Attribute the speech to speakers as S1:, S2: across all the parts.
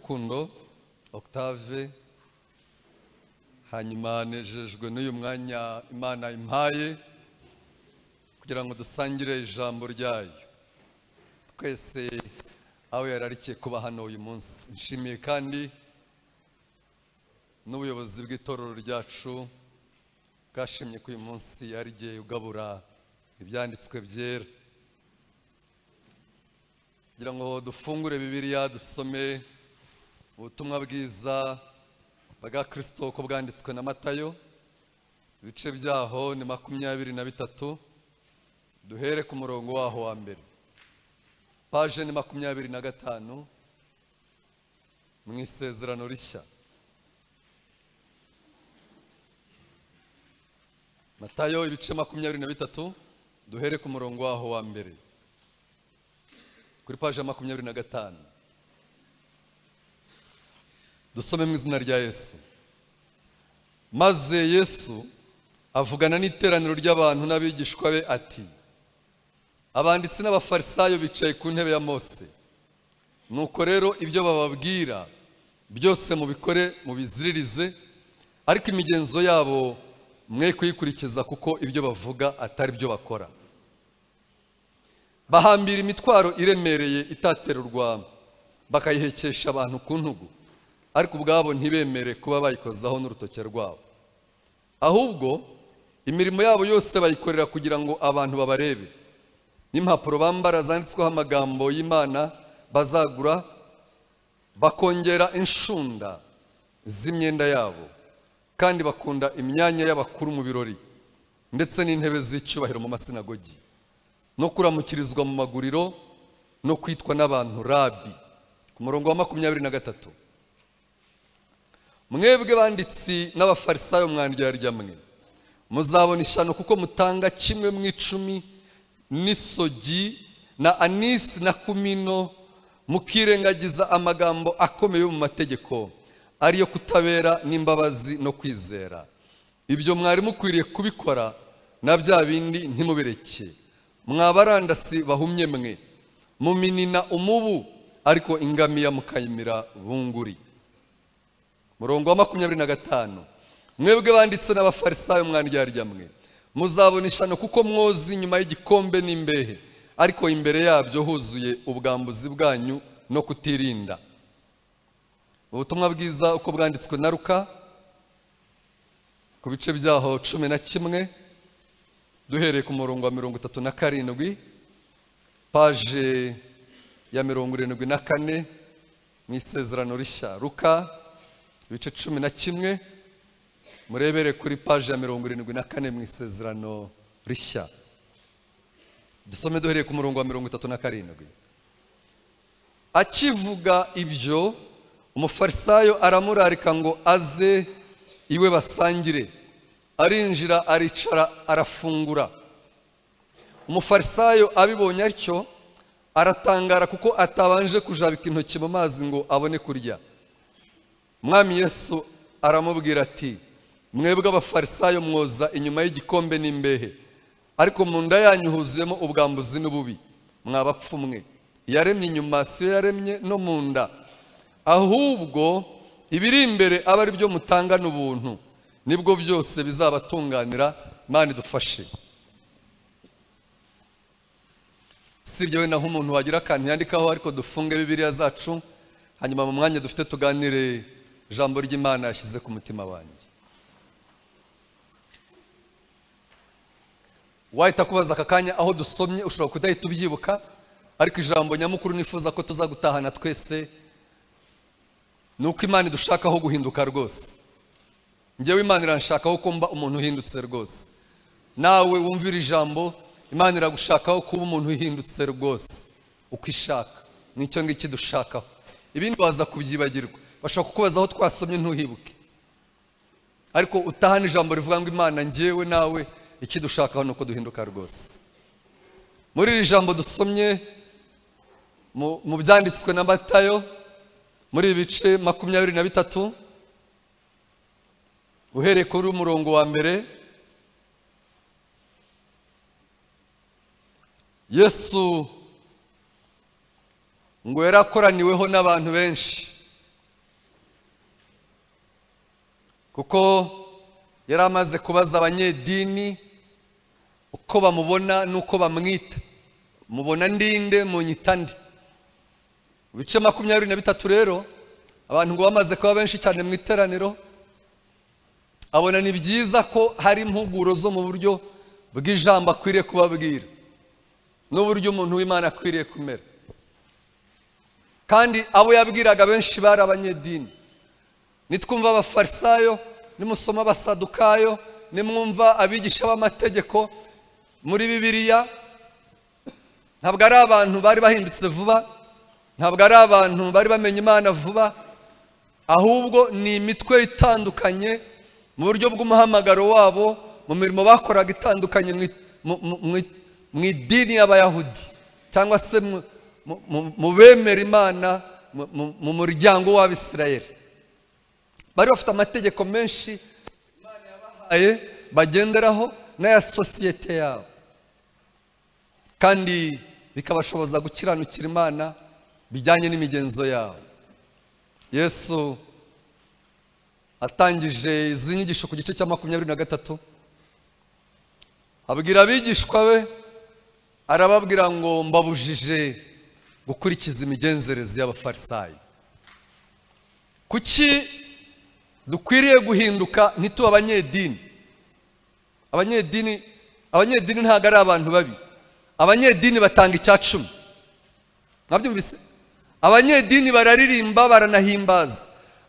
S1: Rukundo Octave. Hanyuma nejejwe n'uyu mwanya Imana impaye kugira ngo dusangire ijambo ryayo twese aho yararikiye kuba hano uyu munsi. Nshimiye kandi n'ubuyobozi bw'itorero ryacu bwashimye ko uyu munsi yarigiye ugabura ibyanditswe byera kugira ngo dufungure Bibiliya, dusome ubutumwa bwiza bwa Kristo uko bwanditswe na Matayo. Ibice byaho ni 23, duhere ku murongo waho wa mbere. Paje ni 25 mu Isezerano Rishya. Matayo ibice 23, duhere ku murongo waho wa mbere kuri paje 25. Dusome mu izina rya Yesu. Maze Yesu avugana n'iteraniro ry'abantu n'abigishwa be ati: abanditsi n'abafarisayo bicaye ku ntebe ya Mose. Nuko rero ibyo bababwira byose mubikore, mubiziririze, ariko imigenzo yabo mwe kuyikurikiza, kuko ibyo bavuga atari byo bakora. Bahambira imitwaro iremereye itaterurwa, bakayihekesha abantu ku ntugu, ariko ubwabo ntibemere kuba bayikozaho n'urutoke rwabo. Ahubwo imirimo yabo yose bayikorera kugira ngo abantu babarebe. N'impapuro bambara zanditsweho amagambo y'Imana bazagura, bakongera inshunda z'imyenda yabo, kandi bakunda imyanya y'abakuru mu birori, ndetse n'intebe z'icyubahiro mu masinagogi, no kuramukirizwa mu maguriro, no kwitwa n'abantu rabi. Ku murongo wa 23, mwebwe banditsi n'abafarisayo mwandyarya mwe, muzabona ishyano, kuko mutanga kimwe mu 10 n'isogi na anisi na kumino, mukirengagiza amagambo akomeye mu mategeko, ariyo kutabera n'imbabazi no kwizera. Ibyo mwari mukwiriye kubikora, na bya bindi ntimubireke. Mwabarandasi bahumye mwe, muminina umubu, ariko ingamiya mukayimira bunguri. Murongo wa 25, mwebwe banditse n'abafarisayo mwandyarya mwe, muzabona ishyano, kuko mwozi inyuma y'igikombe n'imbehe, ariko imbere yabyo huzuye ubwambuzi bwanyu no kutirinda. Ubutumwa bwiza uko bwanditswe na Luka ku bice byaho 11, duhereye ku murongo wa 37, paje ya 74 mu Isezerano Rishya. Luka ibice 11, murebere kuri paje ya 74 mu Isezerano Rishya. Dusome duhereye ku murongo wa 37. Akivuga ibyo, umufarisayo aramurarika ngo aze iwe basangire. Arinjira, aricara, arafungura. Umufarisayo abibonye atyo aratangara, kuko atabanje kujabika intoki mu mazi ngo abone kurya. Mwami Yesu aramubwira ati: mwebwe abafarisayo mwoza inyuma y'igikombe n'imbehe, ariko mu nda yanyu huzuyemo ubwambuzi n'ububi. Mwabapfumwe, yaremye inyuma siyo yaremye no mu nda, ahubwo ibiri imbere aba ari byo mutangana ubuntu, nibwo byose bizabatunganira. Imana idufashe. Sibyo we naho umuntu wagira akantu yandikaho, ariko dufunge Bibiliya zacu, hanyuma mu mwanya dufite tuganire ijambo ry'Imana yashyize ku mutima wanjye. Wahita kubaza aka kanya aho dusomye, ushobora kudahita ubyibuka, ariko ijambo nyamukuru nifuza ko tuzagutahana twese ni uko Imana idushakaho guhinduka rwose. Njyewe Imana iranshakaho ko mba umuntu uhindutse rwose. Nawe wumvira ijambo, Imana iragushakaho kuba umuntu uhindutse rwose uko ishaka. Nicyo ngiki dushakaho. Ibindi waza kubyibagirwa, bashobora kukubaza aho twasomye ntuhibuke, ariko utahana ijambo rivuga ngo Imana njyewe nawe ikidushakaho nuko duhinduka rwose. Muri iri jambo dusomye mu byanditswe na Matayo muri ibice 23, uhereye kuri umurongo wa mbere, Yesu ngo yarakoraniweho n'abantu benshi. Kuko yari amaze kubaza abanyedini uko bamubona n'uko bamwita. Mubona ndinde, munyita ndi. Mu bice 23 rero abantu ngo bamaze kuba benshi cyane mu iteraniro, abona ni byiza ko hari impuguro zo mu buryo bw'ijambo akwiriye kubabwira n'uburyo umuntu w'Imana akwiriye kumera. Kandi abo yabwiraga benshi bari abanyedini. Nitwumva abafarisayo, nimusoma abasadukayo, nimwumva abigisha b'amategeko muri Bibiliya, ntabwo ari abantu bari bahindutse vuba, ntabwo ari abantu bari bamenye Imana vuba, ahubwo ni imitwe itandukanye mu buryo bw'umuhamagaro wabo, mu mirimo bakoraga itandukanye mu idini y'Abayahudi cyangwa se mu bemera Imana, mu muryango w'Abisirayeli. Bari bafite amategeko menshi Imana yabahaye bagenderaho n'aya sosiyete yabo, kandi bikabashoboza gukiranukira Imana bijyanye n'imigenzo yabo. Yesu atangije izi nyigisho ku gice cya 23, abwira abigishwa be, arababwira ngo mbabujije gukurikiza imigenzereze y'abafarisayo. Kuki dukwiriye guhinduka ntituba abanyedini? Abanyedini ntabwo ari abantu babi. Abanyedini batanga 10. Mwabyumvise? Abanyedini bararirimba, baranahimbaza.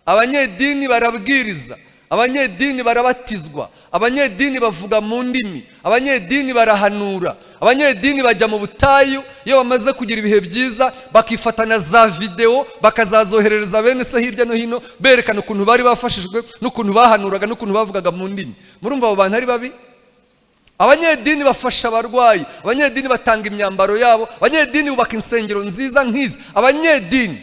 S1: Abanyedini barabwiriza. Abanyedini barabatizwa. Abanyedini bavuga mu ndimi. Abanyedini barahanura. Abanyedini bajya mu butayu iyo bamaze kugira ibihe byiza, bakifatana za video bakazazoherereza bene se hirya no hino, berekana ukuntu bari bafashijwe n'ukuntu bahanuraga n'ukuntu bavugaga mu ndimi. Murumva abo bantu ari babi? Abanyedini bafasha abarwayi, abanyedini batanga imyambaro yabo, abanyedini bubaka insengero nziza nk'izi. Abanyedini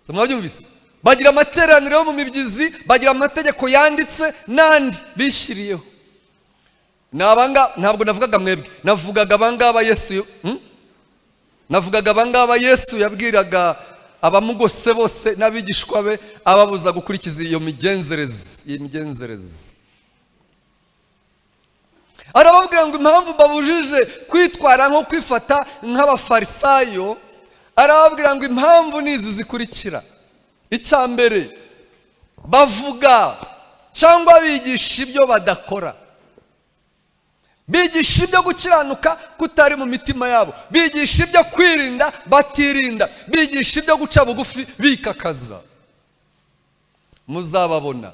S1: mwabyumvise? Bagira amateraniro yo mu mibyizi, bagira amategeko yanditse n'andi bishyiriyeho. Ntabwo navugaga mwebwe, navugaga abangaba Yesu, navugaga abangaba Yesu yabwiraga abamugose bose n'abigishwa be, ababuza gukurikiza iyo migenzereze, Arababwira ngo impamvu babujije kwitwara nko kwifata nk'abafarisayo, arababwira ngo impamvu nizi zikurikira. Icya mbere, bavuga cyangwa bigisha ibyo badakora. Bigisha ibyo gukiranuka kutari mu mitima yabo, bigisha ibyo kwirinda batirinda, bigisha ibyo guca bugufi bikakaza. Muzababona.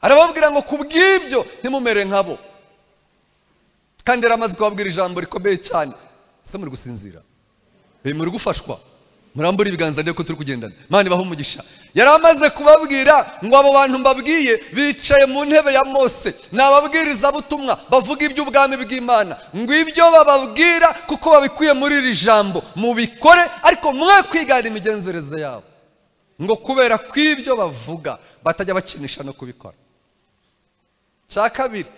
S1: Arababwira ngo kubw'ibyo ntimumere nkabo. Kandi yaramaze kubabwira ijambo rikomeye cyane. Se muri gusinzira, muri gufashwa, murambura ibiganza ndeko turi kugendana. Imana ibahe umugisha. Yaramaze kubabwira ngo abo bantu mbabwiye bicaye mu ntebe ya Mose, nababwiriza butumwa bavuga iby'ubwami bw'Imana, ngo ibyo bababwira kuko babikuye muri iri jambo mubikore, ariko mwe kwigana imigenzereze yabo, ngo kubera kw'ibyo bavuga batajya bakinisha no kubikora. Cya kabiri,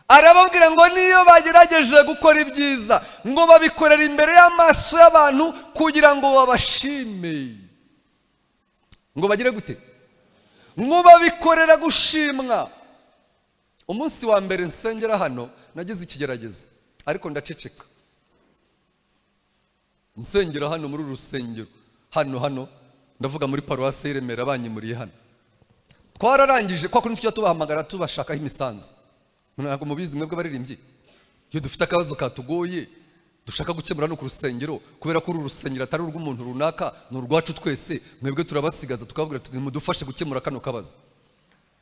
S1: arababwira ngo niyo bagerageje gukora ibyiza ngo babikorera imbere y'amaso y'abantu kugira ngo babashime. Ngo bagire gute? Ngo babikorera gushimwa. Umunsi wa mbere nsengera hano nagize ikigeragezo, ariko ndaceceka. Nsengera hano muri rusengero, hano ndavuga muri paruwasi y'Iremera banyimuriye hano. Twararangije kwa kuntu tujya tubahamagara tubashakaho imisanzu. Ntabwo mubizi mwebwe baririmbyi, iyo dufite akabazo katugoye dushaka gukemura no ku rusengero, kubera ko uru rusengero atari urw'umuntu runaka, ni urwacu twese, mwebwe turabasigaza tukababwira tuti mudufashe gukemura kano kabazo.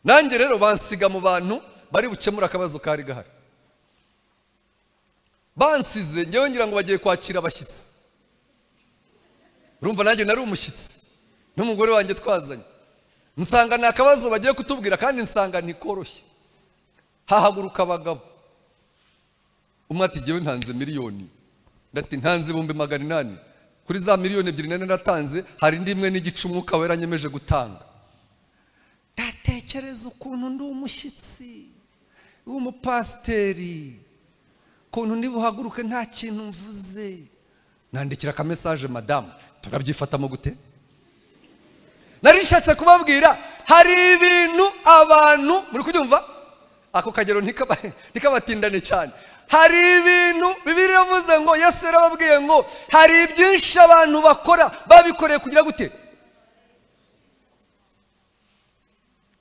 S1: Nanjye rero bansiga mu bantu bari bukemura akabazo kari gahari. Bansize ngewe ngira ngo bagiye kwakira abashyitsi. Urumva nanjye nari umushyitsi n'umugore wanjye twazanye. Nsanga ni akabazo bagiye kutubwira kandi nsanga ntikoroshye. Hahaguruka abagabo, umwe ati jyewe ntanze miliyoni, ndati ntanze 800,000 kuri za miliyoni 2 nari natanze, hari indi imwe n'igice umwuka wera nyemeje gutanga. Ndatekereza ukuntu ndi umushyitsi w'umupasiteri, ukuntu ndi buhaguruke nta kintu mvuze. Nandikira ka message madamu, turabyifatamo gute? Nari nshatse kubabwira hari ibintu abantu muri kubyumva, ako kagero ntikabatindane cyane. Hari ibintu Bibiliya iravuze ngo Yesu yarababwiye ngo hari byinshi abantu bakora babikoreye kugira gute?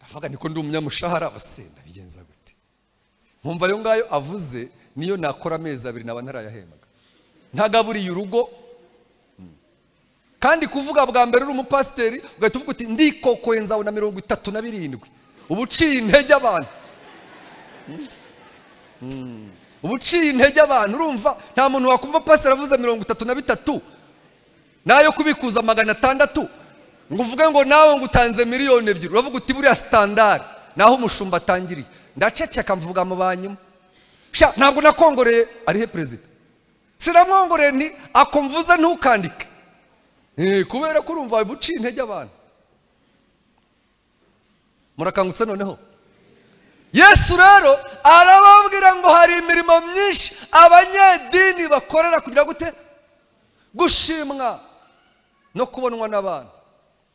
S1: Avuga niko ndi umunyamushahara bose ndabigenza gute? Nkumva ayo ngayo avuze niyo nakora amezi abiri naba ntarayahembwa, ntagaburiye urugo. Kandi kuvuga bwa mbere uri umupasiteri ugahita uvuga uti ndikokoye nzabona 37, uba uciye intege abantu. Uba uciye intege abantu. Urumva nta muntu wakumva pasiteri avuze 33 nayo kubikuza 600 ngo uvuge ngo nawe ngo utanze 2,000,000. Uravuga uti buriya standard naho umushumba atangiriye. Ndaceceka mvuga mu banyuma, sha ntabwo nakongoreye ari he president, sinamwongoreye nti akomvuze ntukandike. Kubera ko urumva buciye intege abantu. Murakangutse noneho? Yesu rero arababwira ngo hari imirimo myinshi abanyedini bakorera kugira gute? Gushimwa no kubonwa n'abantu.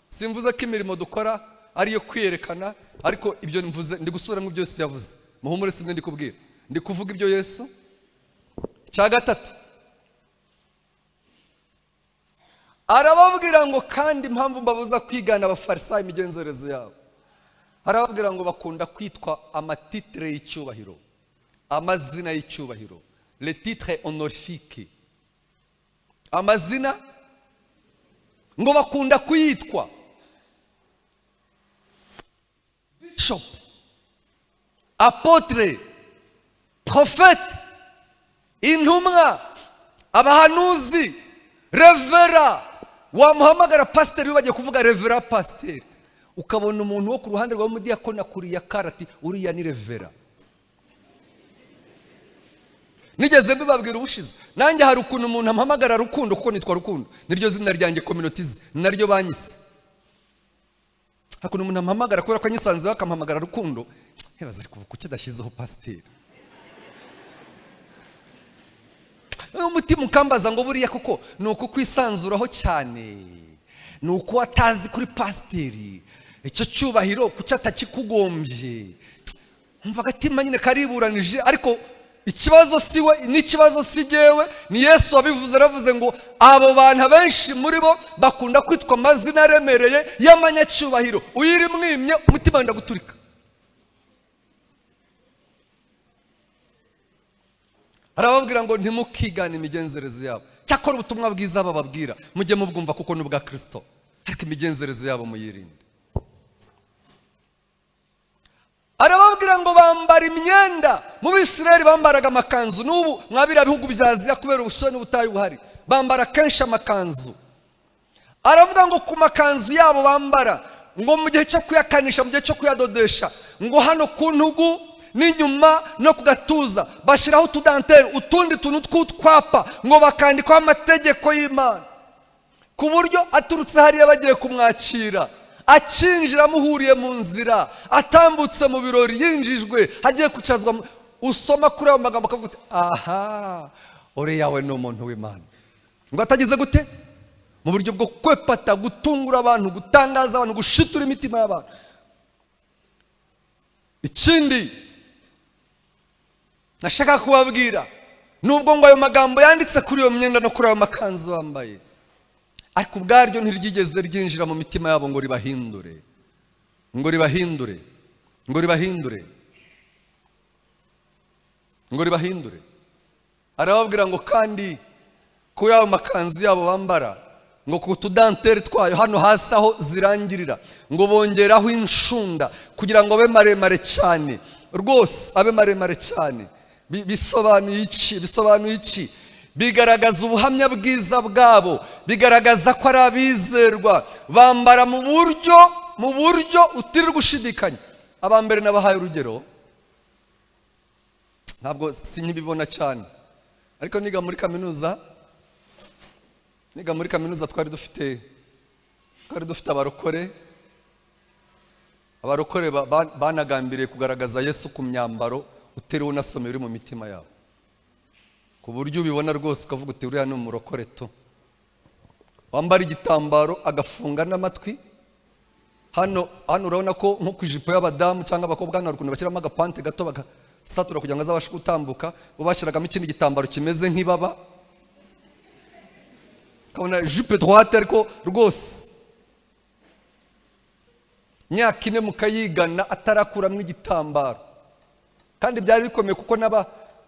S1: Simvuze ko imirimo dukora ari iyo kwiyerekana, ariko ibyo mvuze ndi gusubiramo ibyo Yesu yavuze. Muhumure simwe ndi kubwira, ndi kuvuga ibyo Yesu. Cya gatatu arababwira ngo kandi impamvu mbabuza kwigana abafarisayo imigenzereze yabo, arababwira ngo bakunda kwitwa amatitre y'icyubahiro, amazina y'icyubahiro, les titres honorifiques, amazina ngo bakunda kuyitwa bishop, apotre, prophète, intumwa, abahanuzi, revera. Wamuhamagara pasiteri bagiye kuvuga revera pasiteri, ukabona umuntu wo ku ruhande rwa mudiyakoni akuriye karati uriya ni revera. Nigeze mbibabwira ubushize, nanjye hari ukuntu umuntu ampamagara Rukundo kuko nitwa Rukundo, niryo zina ryanjye communities naryo banyise. Hakuntu umuntu ampamagara kubera ko anyisanzuye akampamagara Rukundo, hebaza ariko kuki adashyizeho pasiteri? Umutima ukambaza ngo buriya koko ni uko kwisanzuraho cyane, ni uko atazi kuri pasiteri icyo cyubahiro kuki atakikugombye. Umva agatima nyine kariburanije, ariko ikibazo si we n'ikibazo si jyewe, ni Yesu wabivuze. Aravuze ngo abo bantu abenshi muri bo bakunda kwitwa amazina aremereye y'amanyacyubahiro, uyiri mwimye umutima wenda guturika. Arababwira ngo ntimukigane imigenzereze yabo, cyakora ubutumwa bwiza bababwira mujye mubwumva kuko ni ubwa Kristo, ariko imigenzereze yabo muyirinde. Arababwira ngo bambara imyenda. Mu Bisirayeli bambaraga amakanzu, n'ubu mwabira bihugu bya Aziya kubera ubushyuhe n'ubutayu buhari bambara kenshi amakanzu. Aravuga ngo ku makanzu yabo bambara, ngo mu gihe cyo kuyakanisha, mu gihe cyo kuyadodesha, ngo hano ku ntugu n'inyuma no ku gatuza bashyiraho utudanteri, utundi tuntu tw'utwapa, ngo bakandikaho amategeko y'Imana, ku buryo aturutse hariya bagiye kumwakira, akinjira amuhuriye mu nzira, atambutse mu birori, yinjijwe agiye kwicazwa, usoma kuri ayo magambo akavuga uti aha uriya we ni umuntu w'Imana. Ngo atagize gute? Mu buryo bwo kwepata, gutungura abantu, gutangaza abantu, gushitura imitima y'abantu. Ikindi nashaka kubabwira, nubwo ngo ayo magambo yanditse kuri iyo myenda no kuri ayo makanzu bambaye, ariko ubwaryo ntiryigeze ryinjira mu mitima yabo ngo ribahindure, ngo ribahindure, ngo ribahindure, ngo ribahindure. Arababwira ngo kandi kuri ayo makanzu yabo bambara, ngo ku tudanteri twayo hano hasi aho zirangirira, ngo bongeraho inshunda kugira ngo abe maremare cyane, rwose abe maremare cyane. Bisobanuye iki? Bisobanuye iki? Bigaragaza ubuhamya bwiza bwabo, bigaragaza ko ari abizerwa, bambara mu buryo utirirwa ushidikanya. Abambere nabahaye urugero, ntabwo sinkibibona cyane, ariko niga muri kaminuza, twari dufite abarokore. Abarokore banagambiriye kugaragaza Yesu ku myambaro utiriwe unasoma iri mu mitima yabo, ku buryo ubibona rwose ukavuga uti uriya ni umurokore tu. wambara igitambaro agafunga n'amatwi. Hano urabona ko nko ku ijipo y'abadamu cyangwa abakobwa hano ukuntu bashyiramo agapante gato bagasatura kugira ngo azabashe gutambuka, bo bashyiragamo ikindi gitambaro kimeze nk'ibaba, ukabona jupe droite ariko rwose imyaka 4 mukayigana atarakuramo igitambaro. Kandi byari bikomeye kuko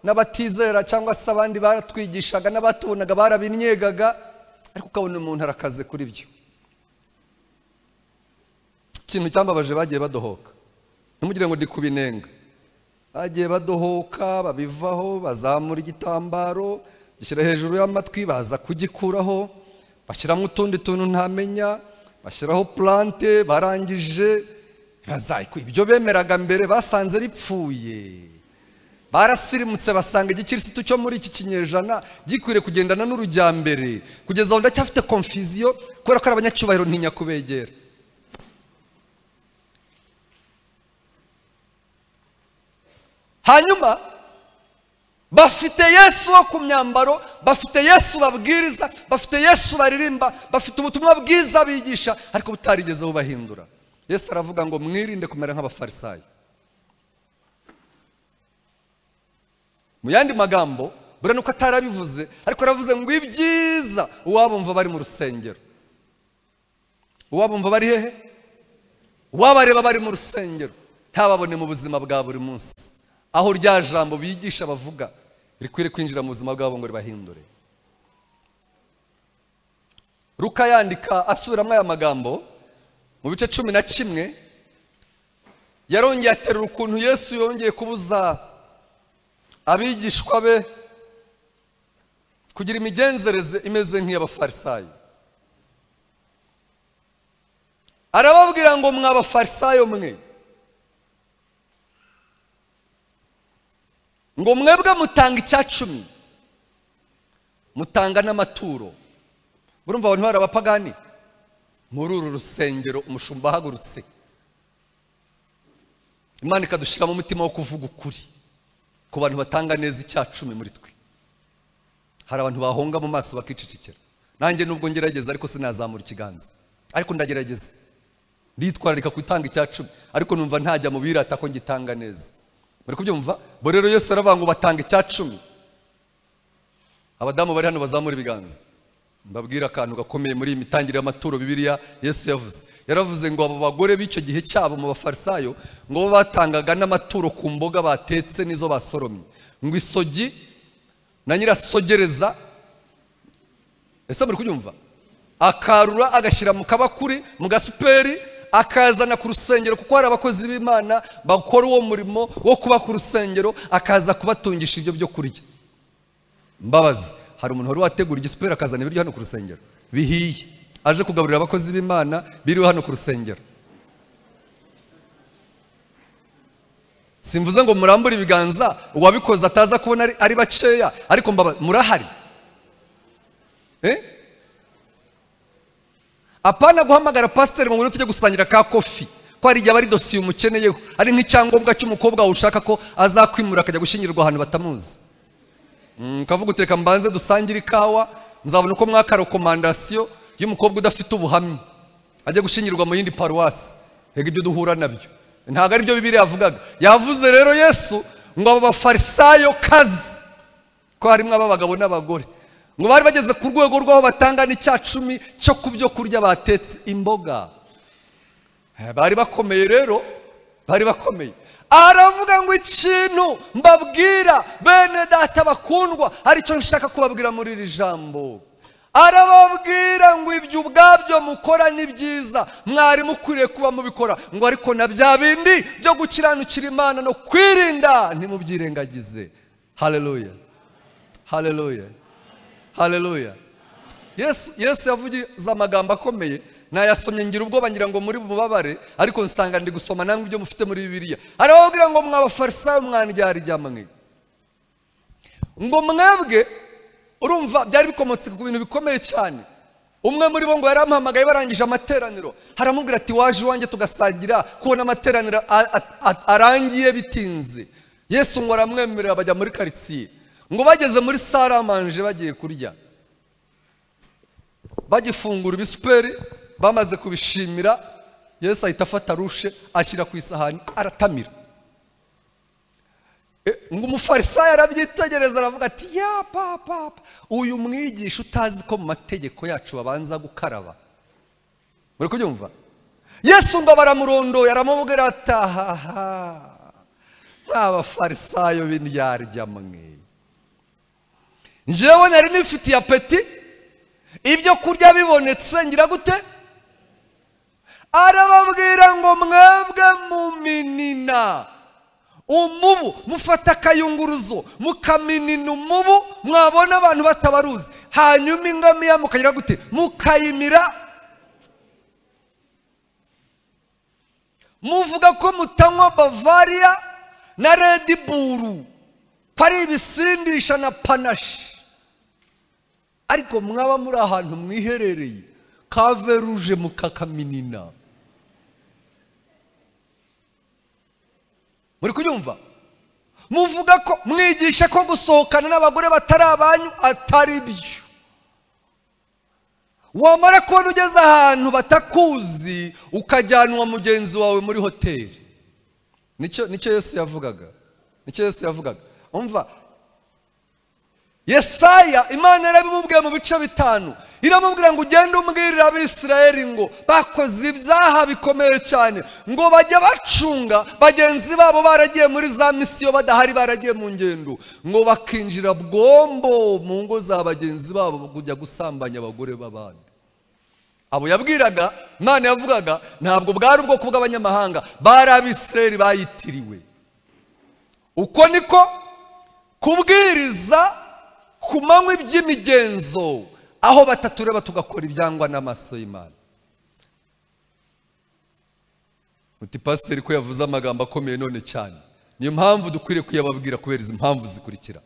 S1: n'abatizera cyangwa se abandi baratwigishaga n'abatubonaga barabinyegaga, ariko ukabona umuntu arakaze kuri byo. Ikintu cyambabaje, bagiye badohoka, ntimugire ngo ndi kubinenga, bagiye badohoka babivaho, bazamura igitambaro gishyira hejuru y'amatwi, baza kugikuraho bashyiramo utundi tuntu ntamenya, bashyiraho plante, barangije ibyo bemeraga mbere basanze bipfuye. Barasirimutse basanga igikirisitu cyo muri iki kinyejana gikwiriye kugendana n'urujyambere. Kugeza aho ndacyafite confusion kubera ko ari abanyacyubahiro ntinya kubegera. Hanyuma bafite Yesu wo ku myambaro, bafite Yesu babwiriza, bafite Yesu baririmba, bafite ubutumwa bwiza bigisha, ariko butarigeze bubahindura. Yesu aravuga ngo mwirinde kumera nk'abafarisayo. Mu yandi magambo, buriya nuko atarabivuze, ariko aravuze ngo ibyiza uwabumva bari mu rusengero, uwabumva bari hehe, uwabareba bari mu rusengero, ntababone mu buzima bwa buri munsi, aho rya jambo bigisha bavuga rikwiriye kwinjira mu buzima bwabo ngo ribahindure. Luka yandika asubiramo aya magambo mu bice 11, yarongeye aterura ukuntu Yesu yongeye kubuza abigishwa be kugira imigenzereze imeze nk'iy'abafarisayo. Arababwira ngo mw'abafarisayo mwe, ngo mwebwe mutanga 10, mutanga n'amaturo. Urumva abantu bari abapagani muri uru rusengero, umushumba ahagurutse, Imana ikadushyiramo umutima wo kuvuga ukuri ku bantu batanga neza 10 muri twe. Hari abantu bahonga mu maso bakicecekera. Nanjye nubwo ngerageza ariko sinazamura ikiganza, ariko ndagerageza, nditwararika gutanga 10, ariko numva ntajya mu birata ko ngitanga neza. Muri kubyumva? Bo rero Yesu aravuga ngo batanga 10. Abadamu bari hano bazamura ibiganza, mbabwira akantu gakomeye muri iyi mitangire y'amaturo Bibiliya Yesu yavuze. Yaravuze ngo abo bagore b'icyo gihe cyabo mu bafarisayo ngo bo batangaga n'amaturo ku mboga batetse n'izo basoromye, ngo isogi na nyirasogereza, ese muri kubyumva, akarura agashyira mu kabakuri mu gasuperi akazana ku rusengero, kuko hari abakozi b'Imana bakora uwo murimo wo kuba ku rusengero, akaza kubatungisha ibyo byo kurya. Mbabazi, hari umuntu wari wategura igisuperi akazana ibiryo hano ku rusengero bihiye, aje kugaburira abakozi b'Imana biriwe hano ku rusengero. Simvuze ngo murambure ibiganza uwabikoze ataza kubona ari bakeya, ariko murahari. Apana guhamagara pasiteri ngo tujye gusangira ka kofi, ko hari igihe aba ari dosiye umukeneyeho, ari nk'icyangombwa cy'umukobwa ushaka ko azakwimura akajya gushyingirwa ahantu batamuzi. Ukavuga uti reka mbanze dusangire ikawa, nzabona uko mwaka rekomandasiyo y'umukobwa udafite ubuhamya ajya gushyingirwa mu yindi paruwasi. Ega ibyo duhura nabyo ntabwo ari byo Bibiliya yavugaga. Yavuze rero Yesu ngo abo bafarisayo kazi, ko harimo abagabo n'abagore, ngo bari bageze ku rwego rw'aho batanga 10 cyo ku byo kurya batetse imboga. Bari bakomeye rero, bari bakomeye. Aravuga ngo ikintu mbabwira bene data bakundwa, aricyo nshaka kubabwira muri iri jambo. Arababwira ngo ibyo ubwabyo mukora ni byiza, mwari mukwiriye kuba mubikora, ngo ariko na bya bindi byo gukiranukira Imana no kwirinda ntimubyirengagize. Haleluya, haleluya, haleluya. Yesu yavuze amagambo akomeye, nayasomye ngira ubwoba ngira ngo muri bubabare, ariko nsanga ndi gusoma namwe ibyo mufite muri Bibiliya. Arababwira ngo mw'abafarisayo mwandyarya mwe, ngo mwebwe, urumva byari bikomotse ku bintu bikomeye cyane. Umwe muri bo ngo yaramuhamagaye barangije amateraniro, haramubwira ati waje iwanjye tugasangira, kubona amateraniro arangiye bitinze. Yesu ngo aramwemerera bajya muri karitsiye, ngo bageze muri saramanje bagiye kurya, bagifungura ibisuperi bamaze kubishimira, Yesu ahita afata rushe ashyira ku isahani aratamira. Ngo umufarisayo arabyitegereza aravuga ati ya papa, uyu mwigisha utazi ko mu mategeko yacu babanza gukaraba. Muri kubyumva? Yesu ngo baramurondoye aramubwira ati ahaha, mw'abafarisayo b'indyarya mwe, njyewe nari nifitiye apeti, ibyo kurya bibonetse ngira gute? Arababwira ngo mwebwe muminina umubu, mufata akayunguruzo mukaminina umubu, mwabona abantu batabaruzi, hanyuma ingamiya mukagira gute? Mukayimira. Muvuga ko mutanywa Bavaria na Red Bull, ko ari ibisindisha na panashi, ariko mwaba muri ahantu mwiherereye kave ruje mukakaminina. Muri kubyumva? Muvuga ko mwigisha ko gusohokana n'abagore batari abanyu atari byo. Wamara kubona ugeze ahantu batakuzi ukajyanwa mugenzi wawe muri hoteli. Nicyo Yesu yavugaga. Nicyo Yesu yavugaga. Umva, Yesaya Imana yarabimubwiye mu bice 5. Iramubwira ngo ugende umbwirira Abisirayeli ngo bakoze ibyaha bikomeye cyane, ngo bajya bacunga bagenzi babo baragiye muri za misiyo badahari, baragiye mu ngendo, ngo bakinjira bwombo mu ngo za bagenzi babo kujya gusambanya abagore b'abandi. Abo yabwiraga, Imana yavugaga, ntabwo bwari ubwoko bw'abanyamahanga, bari Abisirayeli bayitiriwe. Uko niko kubwiriza ku manywa iby'imigenzo, aho batatureba tugakora ibyangwa n'amaso y'Imana. Muti pasiteri ko yavuze amagambo akomeye none cyane, niyo mpamvu dukwiriye kuyababwira kubera izi mpamvu zikurikira.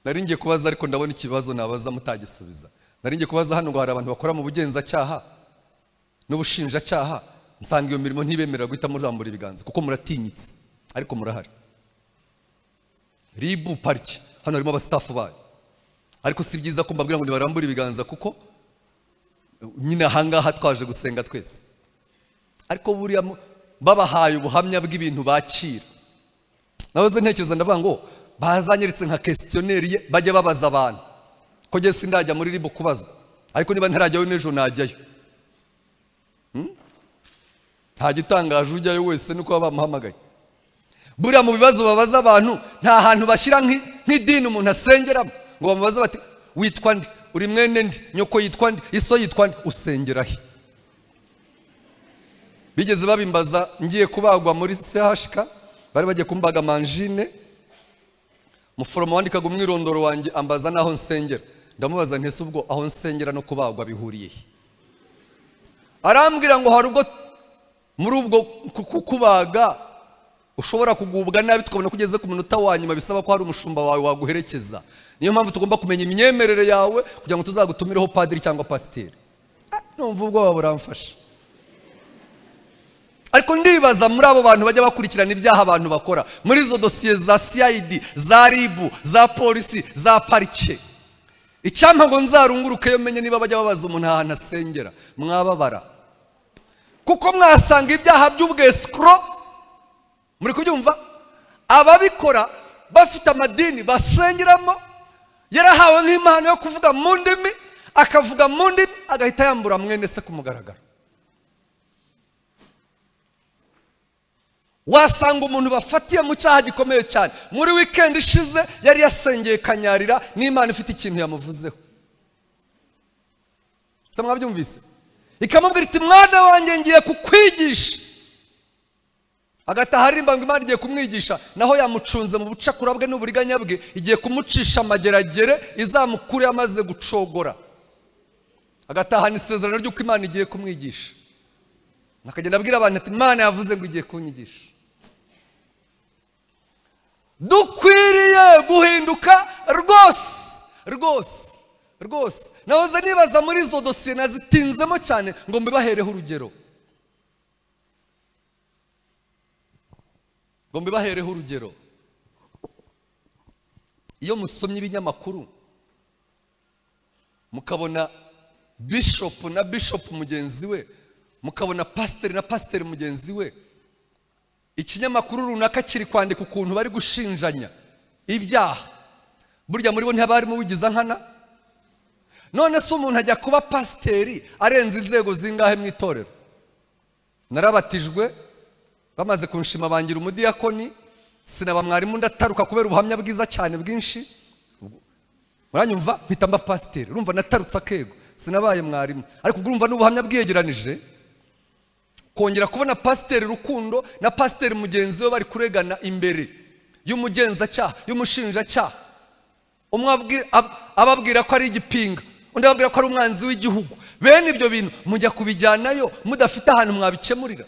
S1: Nari ngiye kubaza ariko ndabona ikibazo nabaza mutagisubiza. Nari ngiye kubaza hano ngo hari abantu bakora mu bugenzacyaha n'ubushinjacyaha, nsanga iyo mirimo ntibemerera guhita murambura ibiganza kuko muratinyitse, ariko murahari. Ribu pariki hano harimo abastafu bayo, ariko si byiza ko mbabwira ngo nibarambure ibiganza kuko nyine ahangaha twaje gusenga twese. Ariko buriya babahaye ubuhamya bw'ibintu bakira. Nahoze ntekereza ndavuga ngo bazanyeretse nka questionnaire ye bajya babaza abantu, ko njye sindajya muri ribu kubazwa, ariko niba ntarajyayo n'ejo najyayo. Nta gitangaje ujyayo wese nuko bamuhamagaye. Buriya mu bibazo babaza abantu nta hantu bashyira nk'idini umuntu asengeramo ngo bamubaze bati witwa nde, uri mwene nde, nyoko yitwa nde, iso yitwa nde, usengera he? Bigeze babimbaza ngiye kubagwa muri CHK, bari bagiye kumbaga manjine, muforomo wandikaga umwirondoro wanjye ambaza naho nsengera. Ndamubaza nti ese ubwo aho nsengera no kubagwa bihuriye he? Arambwira ngo hari ubwo muri ubwo kukubaga ushobora kugubwa nabi tukabona ko ugeze ku munota wa nyuma bisaba ko hari umushumba wawe waguherekeza. Niyo mpamvu tugomba kumenya imyemerere yawe kugira ngo tuzagutumireho padiri cyangwa pasiteri. Numva ubwoba buramfasha. Ariko ndibaza muri abo bantu bajya bakurikirana ibyaha abantu bakora, muri izo dosiye za CID, za RIB, za polisi, za parike, icyampa ngo nzarunguruke yo menye niba bajya babaza umuntu ahantu asengera. Mwababara kuko mwasanga ibyaha by'ubwesikro. Muri kubyumva? Ababikora bafite amadini basengeramo, yarahawe nk'impano yo kuvuga mu ndimi, akavuga mu ndimi agahita yambura mwene se kumugaragara. Wasanga umuntu bafatiye mu cyaha gikomeye cyane, muri weekend ishize yari yasengeye Kanyarira n'Imana ifite ikintu yamuvuzeho. Se mwabyumvise? Ikamubwira iti mwana wanjye ngiye kukwigisha. Agataha arimba ngo Imana igiye kumwigisha, naho yamucunze mu bucakura bwe n'uburiganya bwe, igiye kumucisha amageragere izamukure amaze gucogora. Agatahana isezerano ry'uko Imana igiye kumwigisha, akagenda abwira abantu ati Imana yavuze ngo igiye kunyigisha. Dukwiriye guhinduka rwose rwose rwose. Nahoze nibaza muri izo dosiye nazitinzemo cyane ngo mbibahereho urugero. Ngo mbibahereho urugero. Iyo musomye ibinyamakuru Mukabona bishop na bishop mugenzi we, mukabona pasiteri na pasiteri mugenzi we. Ikinyamakuru runaka kiri kwandika ukuntu bari gushinjanya ibyaha. Burya muri bo ntibarimo bigiza nkana. None se umuntu ajya kuba pasiteri arenze inzego zingahe mu itorero? Narabatijwe bamaze kunshima bangira umudiyakoni, sinaba mwarimu ndataruka kubera ubuhamya bwiza cyane bwinshi. Muranyumva mpita mba pasiteri. Urumva natarutse akego, sinabaye mwarimu, ariko urumva n'ubuhamya bwiyegeranije. Kongera kubona pasiteri Rukundo na pasiteri mugenzi we bari kuregana imbere y'umugenzacyaha, y'umushinjacyaha, umwe ababwira ko ari igipinga, undi ababwira ko ari umwanzi w'igihugu. Bene ibyo bintu mujya kubijyanayo mudafite ahantu mwabikemurira,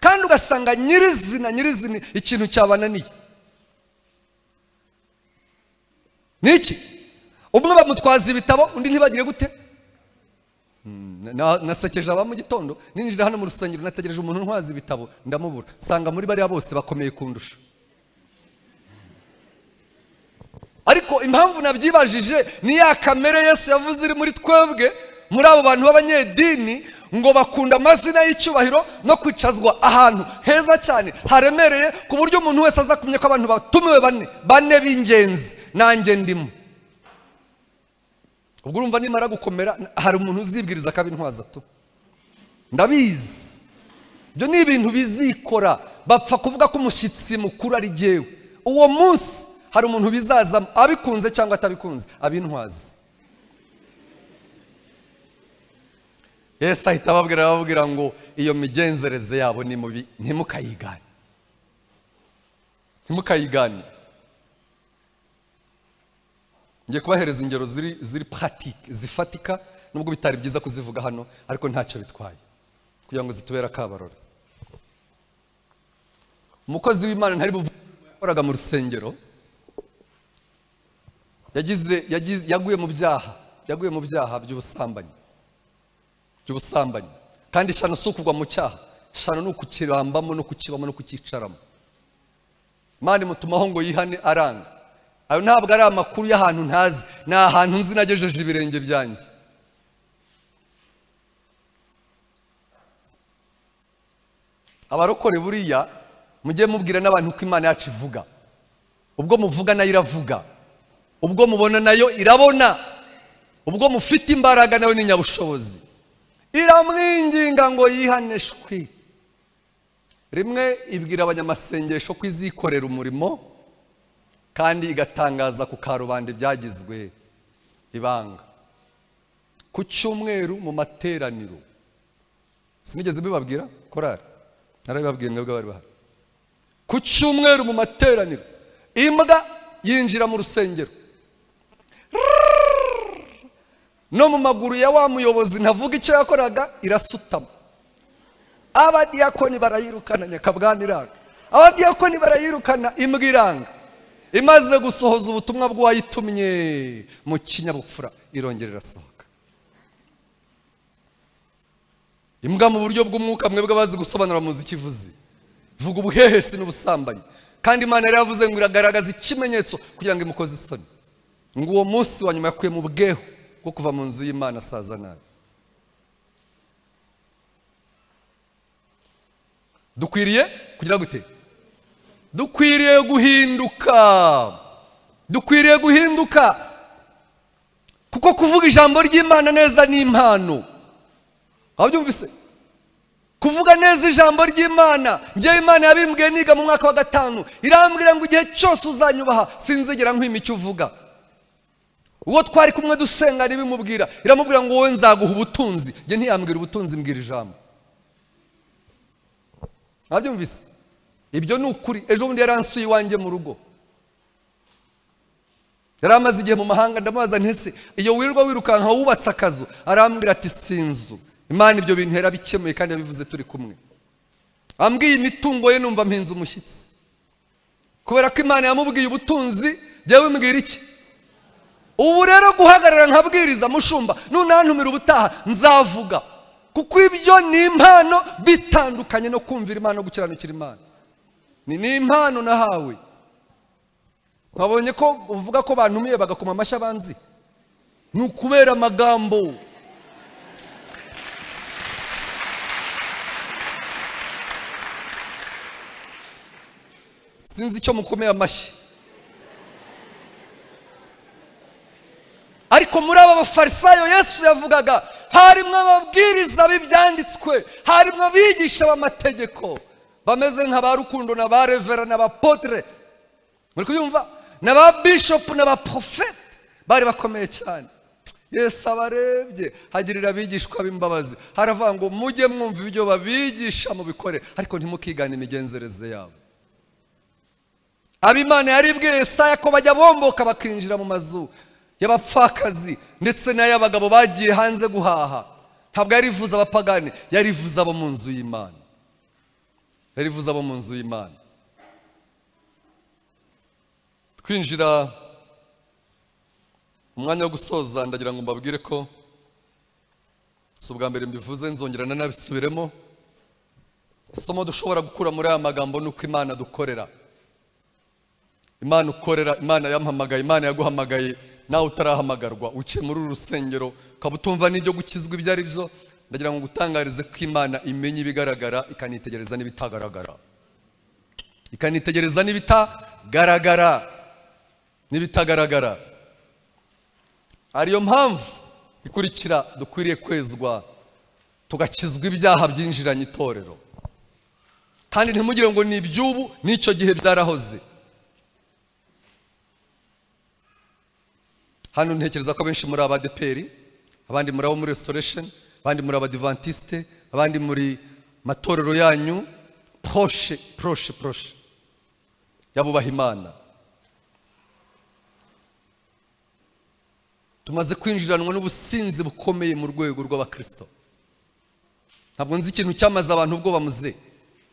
S1: kandi ugasanga nyirizina nyirizina ikintu cyabananiye niki. Umwe bamutwaza ibitabo, undi ntibagire gute. Nasekeje aba mu gitondo ninjira hano mu rusengero, nategereje umuntu ntwaza ibitabo ndamubura, nsanga muri bariya bose bakomeye kundusha. Ariko impamvu nabyibajije ni ya kamere Yesu yavuze iri muri twebwe, muri abo bantu b'abanyedini, ngo bakunda amazina y'icyubahiro no kwicazwa ahantu heza cyane haremereye, ku buryo umuntu wese aza kumenya ko abantu batumiwe bane bane b'ingenzi, nanjye ndimo. Ubwo urumva nimara gukomera hari umuntu uzibwiriza akabintwaza tu. Ndabizi ibyo ni ibintu bizikora, bapfa kuvuga ko umushyitsi mukuru ari jyewe. Uwo munsi hari umuntu bizazamo abikunze cyangwa atabikunze abintwaza. Yesu ahita ababwira ngo iyo migenzereze yabo ni mubi, ntimukayigane, ntimukayigane. Ngiye kubahereza ingero ziri pratique, zifatika, nubwo bitari byiza kuzivuga hano, ariko ntacyo bitwaye kugira ngo zitubere akabarore. Umukozi w'Imana ntari buvuge yakoraga mu rusengero, yaguye mu byaha, yaguye mu byaha by'ubusambanyi, by'ubusambanyi. Kandi ishyano si ukugwa mu cyaha, ishyano ni ukukirambamo no kukibamo no kucyicaramo. Imana imutumaho ngo yihane, aranga. Ayo ntabwo ari amakuru y'ahantu ntazi, ni ahantu nzi nagejeje ibirenge byanjye. Abarokore buriya mujye mubwira n'abantu ko Imana yacu ivuga. Ubwo muvuga nayo iravuga, ubwo mubona nayo irabona, ubwo mufite imbaraga nayo ni nyabushobozi. Iramwinginga ngo yihane shwi. Rimwe ibwira abanyamasengesho ko izikorera umurimo, kandi igatangaza ku karubanda ibyagizwe ibanga. Ku cyumweru mu materaniro, sinigeze mbibabwira korari, narabibabwiye mwebwe bari bahari. Ku cyumweru mu materaniro imbwa yinjira mu rusengero, no mu maguru ya wa muyobozi ntavuga icyo yakoraga, irasutama. Abadiyakoni barayirukana, nyakabwana iranga. Abadiyakoni barayirukana, imbwa iranga. Imaze gusohoza ubutumwa bw'uwayitumye mu kinyabupfura, irongera irasohoka. Imbwa mu buryo bw'umwuka, mwebwe bazi gusobanura muzi ikivuze, vuga ubuhehesi n'ubusambanyi. Kandi Imana yari yavuze ngo iragaragaza ikimenyetso kugira ngo imukoze isoni. Ngo uwo munsi wa nyuma yakuye mu bweho bwo kuva mu nzu y'Imana asaza nabi. Dukwiriye kugira gute? Dukwiriye guhinduka. Dukwiriye guhinduka, kuko kuvuga ijambo ry'Imana neza ni impano. Wabyumvise? Kuvuga neza ijambo ry'Imana, njye Imana yabimbwiye niga mu mwaka wa 5, irambwira ngo igihe cyose uzanyubaha sinzigera nkwima icyo uvuga. Uwo twari kumwe dusenga nibimubwira, iramubwira ngo wowe nzaguha ubutunzi. Njye ntiyambwira ubutunzi, mbwira ijambo. Wabyumvise? Ibyo ni ukuri. Ejo bundi yaransuye iwanjye mu rugo, yari amaze igihe mu mahanga, ndamubaza ntese iyo wirirwa wirukanka wubatse akazu? Arambwira ati sinzu. Imana ibyo bintu yarabikemuye kandi yabivuze turi kumwe. Ambwiye imitungo ye numva mpinze umushyitsi, kubera ko Imana yamubwiye ubutunzi. Jyewe mbwira iki? Ubu rero guhagarara nkabwiriza mushumba, nunantumira ubutaha nzavuga, kuko ibyo ni impano bitandukanye no kumvira Imana no gukiranukira Imana. Ni impano nahawe. Nkabonye ko uvuga ko bantumiye bagakoma amashyi abanzi. Ni ukubera amagambo. Sinzi icyo mukomeye amashyi. Ariko muri aba bafarisayo Yesu yavugaga harimo ababwiriza b'ibyanditswe, harimo abigisha b'amategeko bameze nka ba Rukundo na ba Revera na ba Potre, muri kubyumva, na ba Bishop na ba Prophet bari bakomeye cyane. Yesu abarebye hagirira abigishwa b'imbabazi, haravuga ngo mujye mwumva ibyo babigisha mubikore, ariko ntimukigane imigenzereze yabo. Abimana yaribwiye Yesaya ko bajya bomboka bakinjira mu mazu y'abapfakazi ndetse n'ay'abagabo bagiye hanze guhaha. Ntabwo yarivuze abapagani, yarivuze abo mu nzu y'Imana. Yarivuze abo mu nzu y'Imana. Twinjira umwanya wo gusoza, ndagira ngo mbabwire ko si ubwa mbere mbivuze, nzongera nanabisubiremo. Isomo dushobora gukura muri aya magambo ni uko Imana dukorera, Imana ukorera, Imana yampamagaye, Imana yaguhamagaye nawe utarahamagarwa, uciye muri uru rusengero ukaba utumva n'ibyo gukizwa ibyo ari byo, ndagira ngo ngutangarize ko Imana imenya ibigaragara ikanitegereza n'ibitagaragara, ikanitegereza n'ibitagaragara, n'ibitagaragara. Ariyo mpamvu ikurikira dukwiriye kwezwa tugakizwa ibyaha byinjiranye itorero. Kandi ntimugire ngo ni iby'ubu, n'icyo gihe byarahoze. Hano ntekereza ko benshi muri abadeperi, abandi muri abo muri Restoration, abandi muri abadivantiste, abandi muri matorero yanyu proche proche proche yabubaha Imana. Tumaze kwinjiranwa n'ubusinzi bukomeye mu rwego rw'abakristo. Ntabwo nzi ikintu cyamaze abantu ubwoba muze.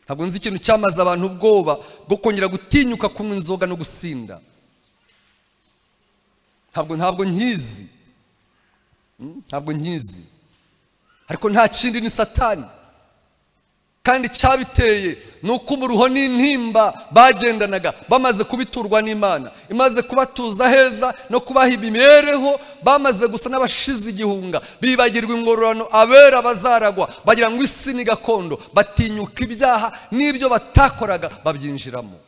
S1: Ntabwo nzi ikintu cyamaze abantu ubwoba bwo kongera gutinyuka kunywa inzoga no gusinda. Ntabwo nkizi. Ntabwo nkizi. Ariko nta kindi ni Satani. Kandi cyabiteye nuko umuruho n'intimba bagendanaga bamaze kubiturwa n'Imana, imaze kubatuza heza no kubaha imibereho, bamaze gusa n'abashize igihunga, bibagirwa ingororano abera bazaragwa, bagira ngo isi ni gakondo, batinyuka ibyaha n'ibyo batakoraga babyinjiramo.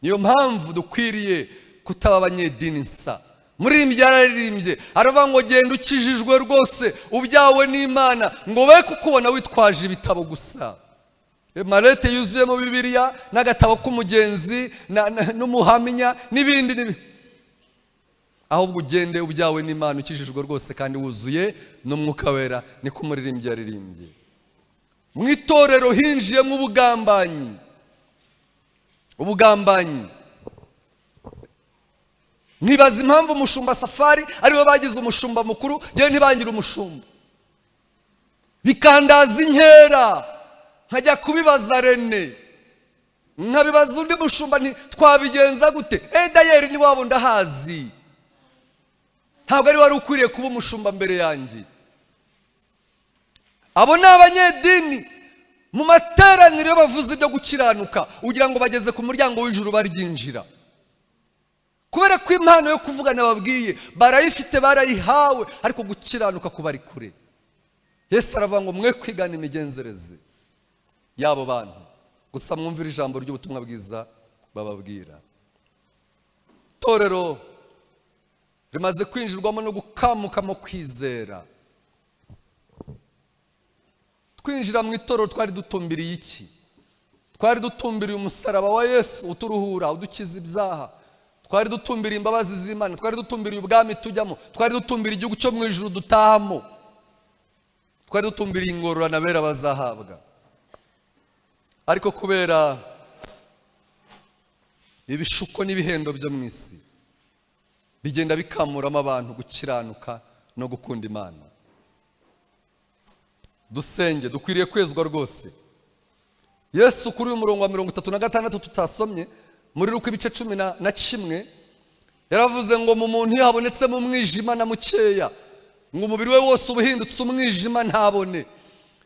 S1: Niyo mpamvu dukwiriye kutaba abanyedini nsa. Muririmbyi yararirimbye aravuga ngo genda ukijijwe rwose ubyawe n'Imana, ngo be kukubona witwaje ibitabo gusa, marete yuzuyemo Bibiliya n'agatabo k'umugenzi n'umuhamya n'ibindi, ahubwo ugende ubyawe n'Imana ukijijwe rwose kandi wuzuye n'Umwuka Wera. Niko umuririmbyi yaririmbye. Mu itorero hinjiyemo ubugambanyi, ubugambanyi. Ntibaza impamvu umushumba Safari ariwe bagize umushumba mukuru, yewe ntibangira umushumba. Bikandaza inkera, nkajya kubibaza Rene, nkabibaza undi mushumba nti twabigenza gute? Dayeri ni wabo ndahazi, ntabwo ari wari ukwiriye kuba umushumba mbere yanjye. Abo ni abanyedini. Mu materaniro bavuze ibyo gukiranuka ugira ngo bageze ku muryango w'ijuru baryinjira. Kubera ko impano yo kuvugana babwiye barayifite, barayihawe, ariko gukiranuka kubari kure. Yesu aravuga ngo mwe kwigana imigenzereze y'abo bantu, gusa mwumvire ijambo ry'ubutumwa bwiza bababwira. Torero rimaze kwinjirwamo no gukamuka mu kwizera. Twinjira mu itorero twari dutumbiriye iki? Twari dutumbiriye umusaraba wa Yesu uturuhura, udukiza ibyaha. Twari dutumbiriye imbabazi z'Imana, twari dutumbiriye ubwami tujyamo, twari dutumbiriye igihugu cyo mu ijuru dutahamo, twari dutumbiriye ingororano abera bazahabwa. Ariko kubera ibishuko n'ibihendo byo mu isi bigenda bikamuramo abantu gukiranuka no gukunda Imana. Dusenge, dukwiriye kwezwa rwose. Yesu kuri uyu murongo wa 36 tutasomye muri Luka ibice 11 yaravuze ngo mu muntu habonetsemo umwijima na mukeya, ngo umubiri we wose ubuhindutse umwijima ntabone.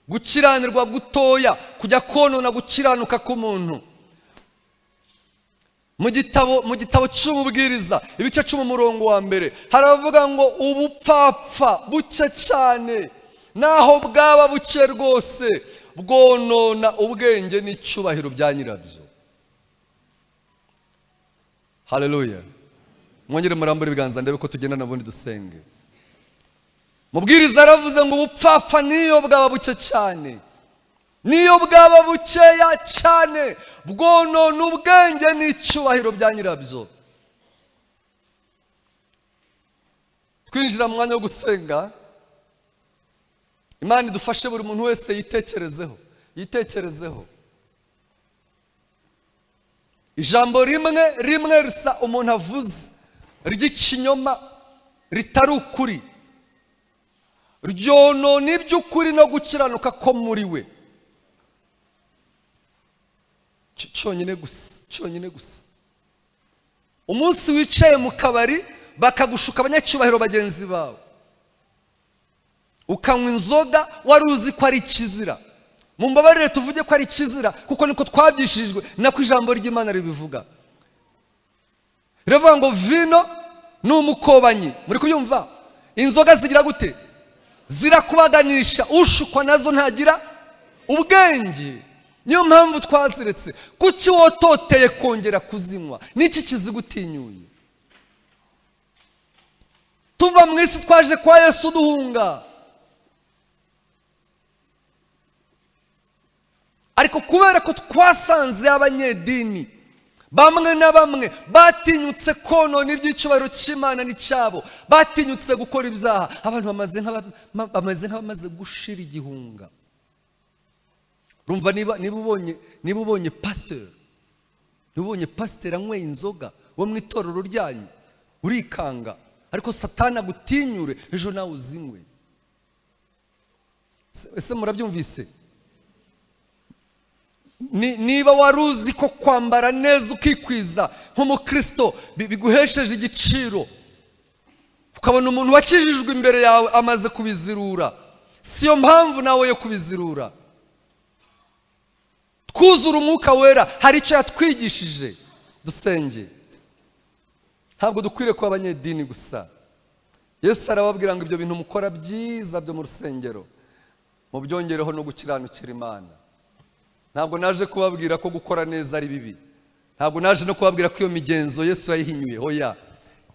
S1: Gukiranirwa gutoya kujya konona gukiranuka k'umuntu. Mu gitabo cy'umubwiriza ibice 10 umurongo wa 1 haravuga ngo ubupfapfa buke cyane naho bwaba buke rwose bwonona ubwenge n'icyubahiro bya nyirabyo. Haleluya. Mwongere murambure ibiganza ndebe ko tugenda nabundi dusenge. Mubwiriza aravuze ngo ubupfapfa niyo bwaba buke cyane, niyo bwaba bukeya cyane, bwonona ubwenge n'icyubahiro bya nyirabyo. Twinjira mu mwanya wo gusenga. Imana idufashe buri muntu wese yitekerezeho, yitekerezeho. Ijambo rimwe rimwe risa umuntu avuze ry'ikinyoma ritari ukuri ryonona iby'ukuri no gukiranuka ko muri we. Cyonyine gusa, cyonyine gusa. Umunsi wicaye mu kabari bakagushuka abanyacyubahiro bagenzi bawe, ukanywa inzoga wari uzi ko ari ikizira. Mumbabarire tuvuge ko ari ikizira kuko niko twabyishijwe, nako ijambo ry'Imana ribivuga. Riravuga ngo vino ni umukobanyi. Muri kubyumva? Inzoga zigira gute? Zirakubaganisha, ushukwa nazo ntagira ubwenge. Niyo mpamvu twaziretse. Kuki wototeye kongera kuzinywa? Niki kizigutinyuye? Tuva mu isi twaje kwa Yesu duhunga. Ariko kubera ko twasanze abanyedini bamwe na bamwe batinyutse konona iby'icyubahiro cy'Imana n'icyabo, batinyutse gukora ibyaha, abantu bamaze nk'abamaze gushira igihunga. Urumva niba ubonye pasteur, niba ubonye pasteur anyweye inzoga wo mu itorero ryanyu, urikanga. Ariko Satani agutinyure ejo nawe uzinywe. Ese murabyumvise? Niba waruzi ko kwambara neza ukikwiza nk'umukristo biguhesheje igiciro, ukabona umuntu wakijijwe imbere yawe amaze kubizirura, siyo mpamvu nawe yo kubizirura. Twuzura umwuka wera, hari icyo yatwigishije. Dusenge. Ntabwo dukwiriye kuba abanyedini gusa. Yesu arababwira ngo ibyo bintu mukora byiza byo mu rusengero mubyongereho no gukiranukira Imana. Ntabwo naje kubabwira ko gukora neza ari bibi. Ntabwo naje no kubabwira ko iyo migenzo Yesu yayihinyuye. Hoya.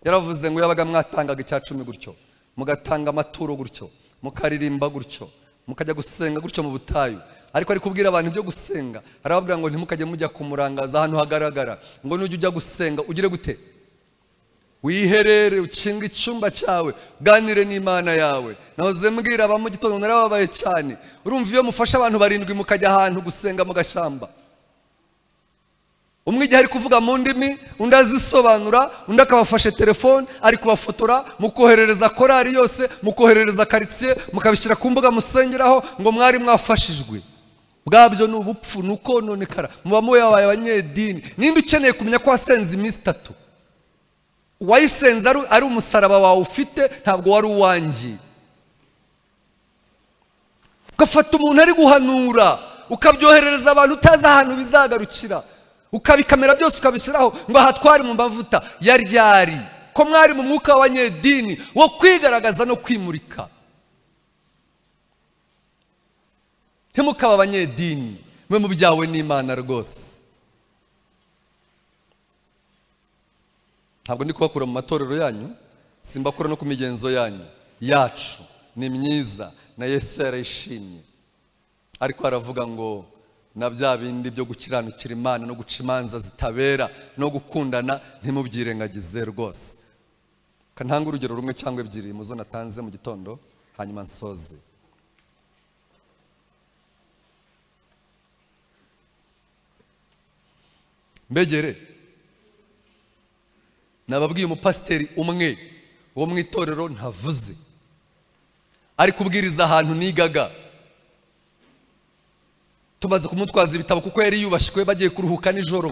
S1: Yaravuze ngo yabaga mwatangaga 10 gutyo, mugatanga amaturo gutyo, mukaririmba gutyo, mukajya gusenga gutyo mu butayu. Ariko ari kubwira abantu ibyo gusenga, arababwira ngo ntimukajye mujya kumurangaza ahantu hagaragara, ngo nujya ujya gusenga ugire gute? Wiherere, ukinga icyumba cyawe, ganire n'Imana yawe. Nahoze mbwira aba mu gitondo narababaye cyane. Urumva iyo mufasha abantu 7 mukajya ahantu gusenga mu gashamba, umwe igihe ari kuvuga mu ndimi, undi azisobanura, undi akabafashe telefone ari kubafotora, mukoherereza korari yose, mukoherereza quartier, mukabishyira ku mbuga musengeraho ngo mwari mwafashijwe. Bwabyo ni ubupfu, ni ukononekara. Muba muyabaye abanyedini. Ninde ukeneye kumenya ko wasenze iminsi 3? Wayisenze ari umusaraba wawe ufite, ntabwo wari uwanjye. Ugafata umuntu ari guhanura, ukabyoherereza abantu utazi ahantu bizagarukira, ukabikamera byose ukabishyiraho ngo aha twari mu mavuta ya ryari, ko mwari mu mwuka w'abanyedini wo kwigaragaza no kwimurika. Ntimukaba abanyedini, mwe mubyawe n'Imana rwose. Ntabwo ndi kubakura mu matorero yanyu, simbakura no ku migenzo yanyu. Yacu ni myiza na Yesu yarayishimye. Ariko aravuga ngo na bya bindi byo gukiranukira Imana no guca imanza zitabera no gukundana ntimubyirengagize rwose. Kantanga urugero rumwe cyangwa ebyiri muzo natanze mu gitondo, hanyuma nsoze. Mbegere nababwiye umupasiteri umwe wo mu itorero ntavuze, ari kubwiriza ahantu nigaga. Tumaze kumutwaza ibitabo kuko yari yubashywe, bagiye kuruhuka nijoro.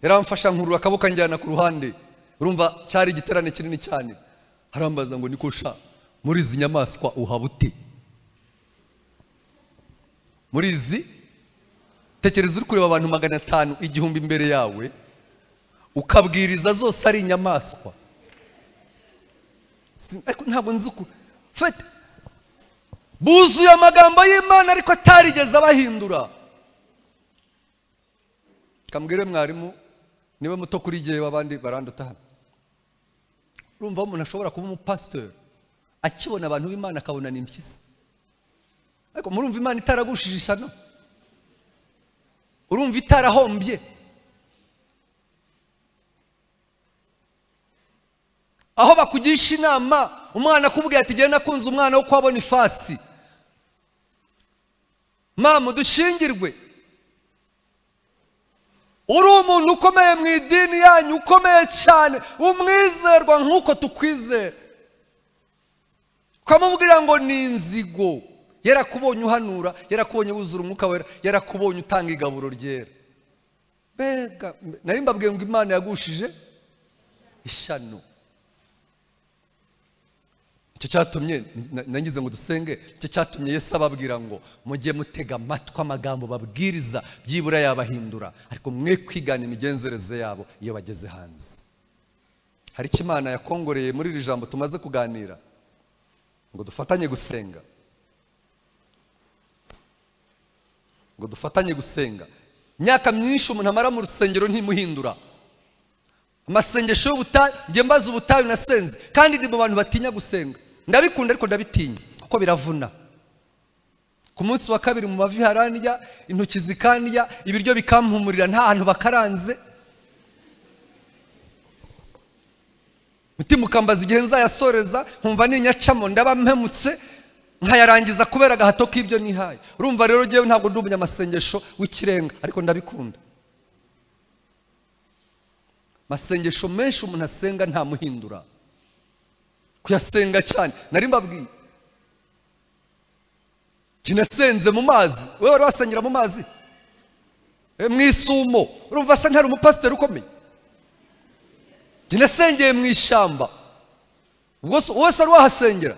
S1: Yaramfasha nkurura akaboko anjyana ku ruhande. Urumva cyari igiterane kinini cyane. Arambaza ngo niko sha, muri izi nyamaswa uhabute? Muri izi? Tekereza uri kureba abantu 500 1000 imbere yawe, Ukabwiriza zose ari inyamaswa. Ariko ntabwo nzi uko fete buzuye amagambo y'Imana ariko atarigeze abahindura. Kambwire mwarimu niwe muto kuri gihe wabandi baranduta hano. Urumva umuntu ashobora kuba umupasteur akibona abantu b'Imana akabona ni impyisi. Ariko murumva Imana itaragushije ishyano? Urumva itarahombye? Aho bakugisha inama umwana akubwiye ati genda nakunze umwana wo kwa Bonifasi, mama dushingirwe. Uri umuntu ukomeye mu idini yanyu, ukomeye cyane, umwizerwa nk'uko tukwizera, ukamubwira ngo ni inzigo. Yarakubonye uhanura, yarakubonye wuzura umwuka wera, yarakubonye utanga igaburo ryera. Mbega nari mbabwiye ngo Imana yagushije ishyano. Icyo cyatumye nangize ngo dusenge, icyo cyatumye Yesu ababwira ngo mujye mutega amatwi amagambo babwiriza, byibura yabahindura, ariko mwe kwigana imigenzereze yabo iyo bageze hanze. Hari icyo Imana yakongoreye muri iri jambo tumaze kuganira ngo dufatanye gusenga. Ngo dufatanye gusenga. Imyaka myinshi umuntu amara mu rusengero ntimuhindura. Amasengesho y'ubutayu, njye mbaza ubutayu nasenze, kandi ndi mu bantu batinya gusenga. Ndabikunda ariko ndabitinya kuko biravuna. Ku munsi wa kabiri mu mavi harandya, intoki zikandya, ibiryo bikampumurira nta hantu bakaranze. Mutima ukambaza igihe nzayasoreza, nkumva ninyacamo ndaba mpemutse, nkayarangiza kubera agahato k'ibyo nihaye. Urumva rero ngewe ntabwo ndi umunyamasengesho w'ikirenga, ariko ndabikunda. Masengesho menshi umuntu asenga ntamuhindura. Kuyasenga cyane nari mbabwiye, kinasenze mu mazi. Wewe wari wasengera mu mazi mu isumo, urumva asa ntari umupasiteri ukomeye. Kinasengeye mu ishyamba, wose wari wahasengera.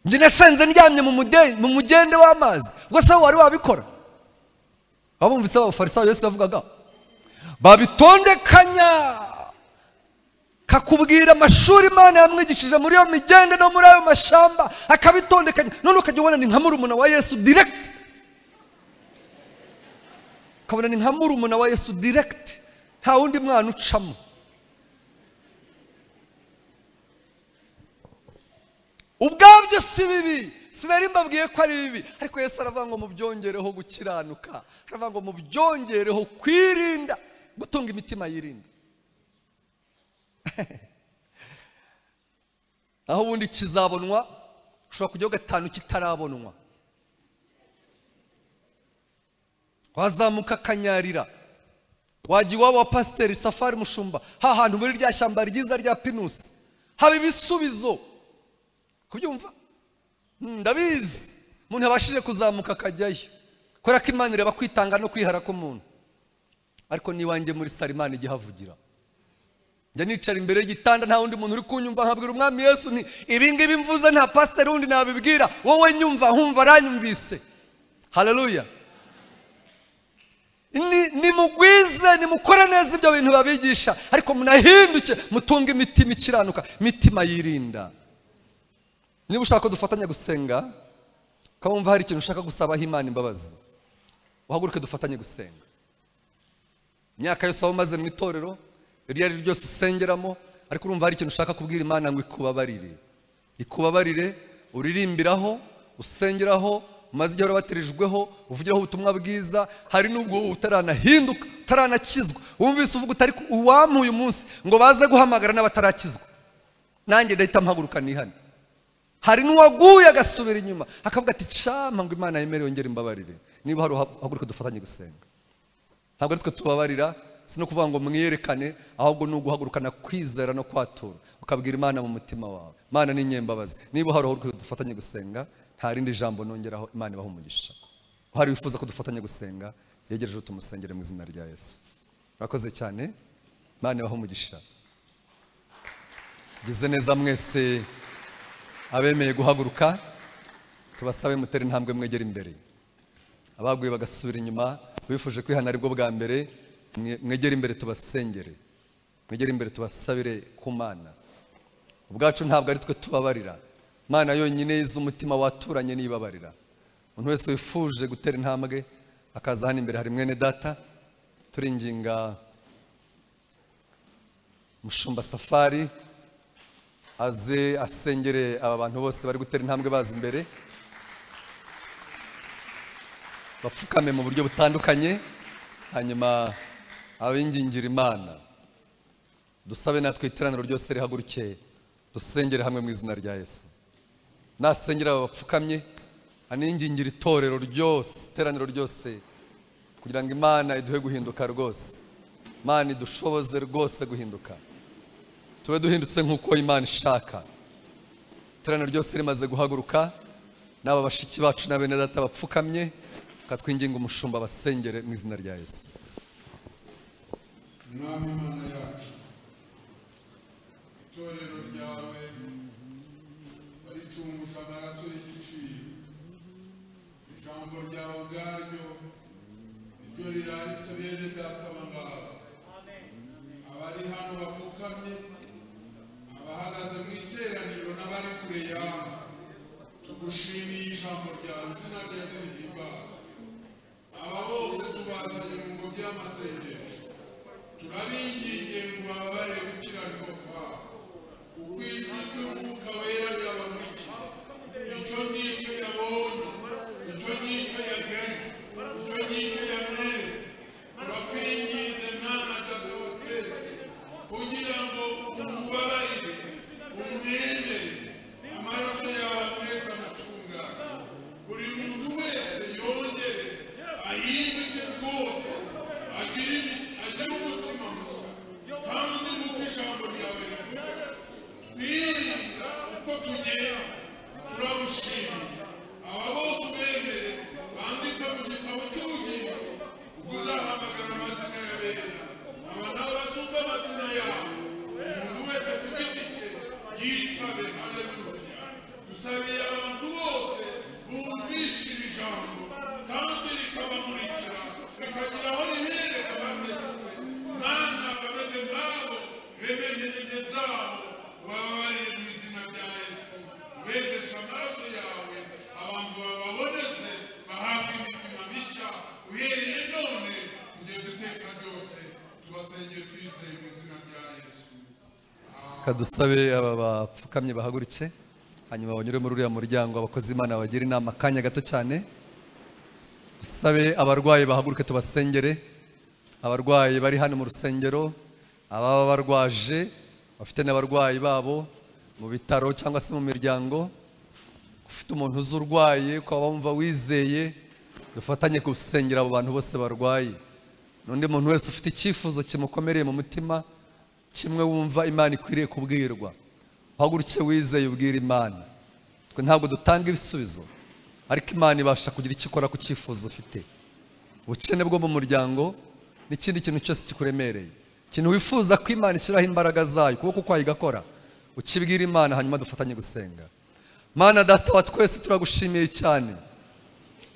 S1: Njye nasenze ndyamye mu mugende w'amazi, ubwo se wari wabikora? Abumvise abafarisayo Yesu yavugaga babitondekanya, kakubwira amashuri Imana yamwigishije muri iyo migende no muri ayo mashamba, akabitondekanya. None ukajya ubona ni nka murumuna wa Yesu direct, ukabona ni nka murumuna wa Yesu direct, nta wundi mwana ucamo. Ubwabyo si bibi, sinari mbabwiye ko ari bibi, ariko Yesu aravuga ngo mubyongereho gukiranuka, aravuga ngo mubyongereho kwirinda, gutunga imitima yirinda. Aho ubundi kizabonwa, ushobora kujyaho gatanu kitarabonwa. Wazamuka akanyarira, wajya iwabo wa pasiteri Safari Mushumba, ha hantu muri rya shyamba ryiza rya pinusi haba ibisubizo. Kubyumva ndabizi, umuntu yabashije kuzamuka akajyayo kubera ko Imana ireba kwitanga no kwihara k'umuntu. Ariko niwanjye muri sare Imana igihavugira, njya nicara imbere y'igitanda nta wundi muntu uri kunyumva, nkabwira umwami Yesu nti ibi ngibi mvuze nta pasiteri wundi nabibwira, wowe nyumva, nkumva aranyumvise. Haleluya. Nimugwize, nimukore neza ibyo bintu babigisha, ariko munahinduke, mutunge imitima ikiranuka, imitima yirinda. Niba ushaka ko dufatanya gusenga, ukaba hari ikintu ushaka gusabaho Imana imbabazi, uhaguruke dufatanye gusenga. Imyaka yose waba umaze mu itorero iryo ari ryo ryose usengeramo, ariko urumva hari ikintu ushaka kubwira Imana ngo ikubabarire, ikubabarire, uririmbiraho, usengeraho, umaze igihe wabatirijweho, uvugiraho ubutumwa bwiza, hari n'ubwo utaranahinduka, utaranakizwa, wumvise uvuga utari uwampuye umunsi ngo baze guhamagara n'abatarakizwa, nanjye ndahita mpaguruka nihane. Hari n'uwaguye agasubira inyuma akavuga ati campa ngo Imana yemere yongere imbabarire. Niba hari uhaguruka dufatanye gusenga. Ntabwo ari twe tubabarira, si no kuvuga ngo mwiyerekane, ahubwo ni uguhagurukana kwizera no kwatura, ukabwira Imana mu mutima wawe, Imana ni inyembabazi. Niba hari uhaguruka dufatanye gusenga, nta rindi jambo nongeraho, Imana ibahe umugisha. Uhari wifuza ko dufatanya gusenga, yegereje tumusengere mu izina rya Yesu. Murakoze cyane, Imana ibahe umugisha. Gize neza mwese abemeye guhaguruka, tubasabe mutere intambwe mwegera imbere. Abaguye bagasubira inyuma, bifuje kwihana aribwo bwa mbere, mwegera imbere tubasengere. Mwegere imbere tubasabire ku Mana. Ubwacu ntabwo ari twe tubabarira, Mana yonyine izi umutima waturanye nibabarira. Umuntu wese wifuje gutera intambwe akaza hano imbere, hari mwene data turinginga Mushumba Safari aze asengere aba bantu bose bari gutera intambwe baza imbere, bapfukame mu buryo butandukanye, hanyuma abingingira Imana. Dusabe natwe iteraniro ryose rihaguruke dusengere hamwe mu izina rya Yesu. Nasengera aba bapfukamye, aningingira itorero ryose, iteraniro ryose, kugira ngo Imana iduhe guhinduka rwose. Imana idushoboze rwose guhinduka, tube duhindutse nk'uko Imana ishaka. Iteraniro ryose rimaze guhaguruka, n'aba bashiki bacu na bene data bapfukamye, katwinginga umushumba basengere mu izina rya Yesu.
S2: Mwami Imana yacu, itorero ryawe waricunguje amaraso y'igiciro. Ijambo ryawe ubwaryo niryo riraritse bene data bangaba, abari hano bapfukamye, abahagaze mu iteraniro n'abari kure yawe. Tugushimiye ijambo ryawe, izina ryawe nirihimbazwe. Aba bose tubazanye mu ngobyi y'amasengesho, turabingingiye ngo bababarire gukiranirwa kwabo, uko ijwi ry'Umwuka Wera ryabamurikiye. Icyo ngicyo yabonye, icyo ngicyo yaganye, icyo ngicyo yamweretse, turakwinginze Mwana Data wa twese, kugira ngo umubabarire, umwemere, amaraso yawe amweze amutungane. Buri muntu wese yongere ahinduke rwose, agire umutima mushya, kandi nk'uko ijambo ryawe rivuga, twirinda uko tugenda. Turagushimiye. Aba bose ubemere, bandika mu gitabo cy'ubugingo, ubwo uzahamagara amazina y'abera, aba nabo bazumva amazina yabo, umuntu wese ku giti cye yitabe. Haleluya. Dusabiye abantu bose bumvishira ijambo kandi rikabamurikira, rikagira aho riherera bategetse. Mana, bameze nk'abo bemeye intege zabo, ubababarire mu izina rya Yesu. Ubezeshe amaraso yawe, abantu bababoneze, bahabwe imitima mishya, uhereye none kugeza iteka ryose. Tubasengeye twizeye mu izina rya Yesu.
S1: Kadusabe aba bapfukamye bahagurutse, hanyuma banyure muri uriya muryango, abakozi Imana bagira inama akanya gato cyane. Dusabe abarwayi bahaguruke tubasengere, abarwayi bari hano mu rusengero, ababa barwaje, bafite n'abarwayi babo mu bitaro cyangwa se mu miryango. Ufite umuntu uzi urwaye, ukaba wumva wizeye, dufatanye gusengera abo bantu bose barwaye. N'undi muntu wese ufite icyifuzo kimukomereye mu mutima, kimwe wumva Imana ikwiriye kubwirwa, uhaguruke wizeye ubwira Imana. Twe ntabwo dutanga ibisubizo, ariko Imana ibasha kugira icyo ikora ku cyifuzo ufite. Ubukene bwo mu muryango n'ikindi kintu cyose kikuremereye, ikintu wifuza ko Imana ishyiraho imbaraga zayo, ukuboko kwayo igakora, ukibwira Imana, hanyuma dufatanye gusenga. Mana Data wa twese, turagushimiye cyane.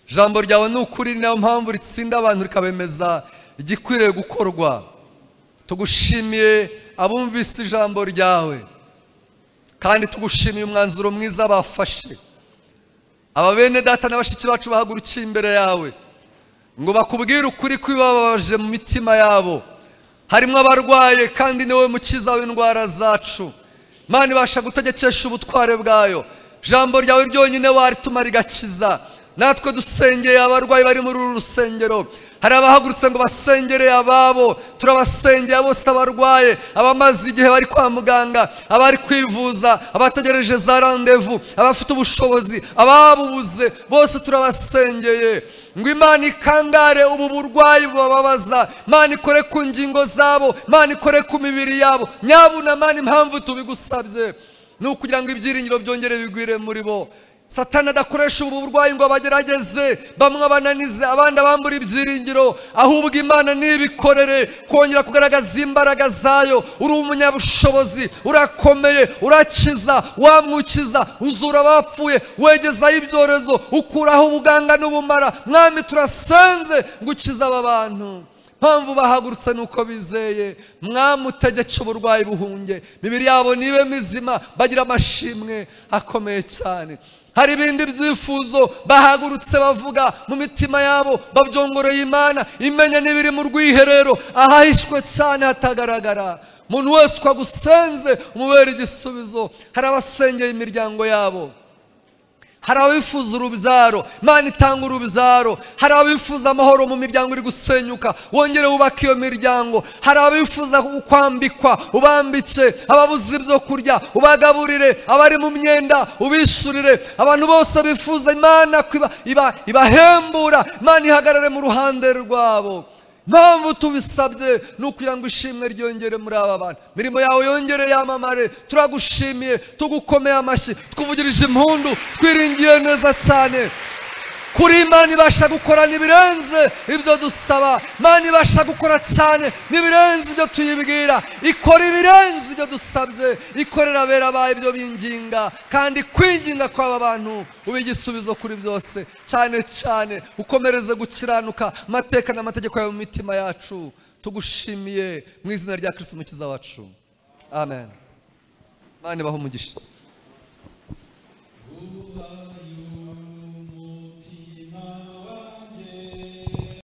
S1: Ijambo ryawe ni ukuri, niyo mpamvu ritsinda abantu rikabemeza igikwiriye gukorwa. Tugushimiye abumvise ijambo ryawe, kandi tugushimiye umwanzuro mwiza bafashe. Aba bene data na bashiki bacu bahagurukiye imbere yawe ngo bakubwire ukuri kwibabaje mu mitima yabo. Harimo abarwaye, kandi ni wowe mukiza w'indwara zacu. Imana ibasha gutegekesha ubutware bwayo. Ijambo ryawe ryonyine warituma rigakiza. Natwe dusengeye abarwayi bari muri uru rusengero. Hari abahagurutse ngo basengere ababo, turabasengera bose abarwaye, abamaze igihe bari kwa muganga, abari kwivuza, abategereje za rendez-vous, abafite ubushobozi, ababubuze, bose turabasengeye ngo Imana ikangare ubu burwayi bubabaza, Imana ikore ku ngingo zabo, Imana ikore ku mibiri yabo. Nyabuna Mana, impamvu tubigusabye ni ukugira ngo ibyiringiro byongere bigwire muri bo. Satani adakoresha ubu burwayi ngo abagerageze, bamwe abananize, abandi abambura ibyiringiro, ahubwo Imana nibikorere kongera kugaragaza imbaraga zayo. Uri umunyabushobozi, urakomeye, urakiza, wamwukiza, uzura abapfuye, wegezaho ibyorezo, ukuraho ubuganga n'ubumara. Mwami, turasenze ngo ukize aba bantu. Mpamvu bahagurutse nuko bizeye. Mwamutegetse uburwayi buhunge, mibiri yabo nibe mizima, bagira amashimwe akomeye cyane. Hari ibindi byifuzo bahagurutse bavuga mu mitima yabo, babyongoreye Imana imenya n'ibiri mu rwiherero ahahishwe cyane hatagaragara. Umuntu wese ukagusenze umubera igisubizo. Hari abasengeye imiryango yabo, hari abifuza urubyaro, Imana itanga urubyaro. Hari abifuza amahoro mu miryango iri gusenyuka, wongere wubake iyo miryango. Hari abifuza kwambikwa, ubambike. Ababuze ibyo kurya ubagaburire, abari mu myenda ubishurire. Abantu bose bifuza Imana ibahembura, Imana ihagarare mu ruhande rwabo. Mpamvu tubisabye ni ukugira ngo ishimwe ryongere muri aba bantu, mirimo yawe yongere yamamare. Turagushimiye, tugukomeye amashyi, twuvugirije impundu, twiringiye neza cyane kuri Imana ibasha gukora n'ibirenze ibyo dusaba. Imana ibasha gukora cyane n'ibirenze ibyo tuyibwira, ikora ibirenze ibyo dusabye, ikorera abera bayo ibyo binginga. Kandi kwinginga kw'aba bantu ube igisubizo kuri byose, cyane cyane ukomereze gukiranuka amateka n'amategeko yawe mu mitima yacu. Tugushimiye mu izina rya Kristo Umukiza wacu, amen. Imana ibahe umugisha.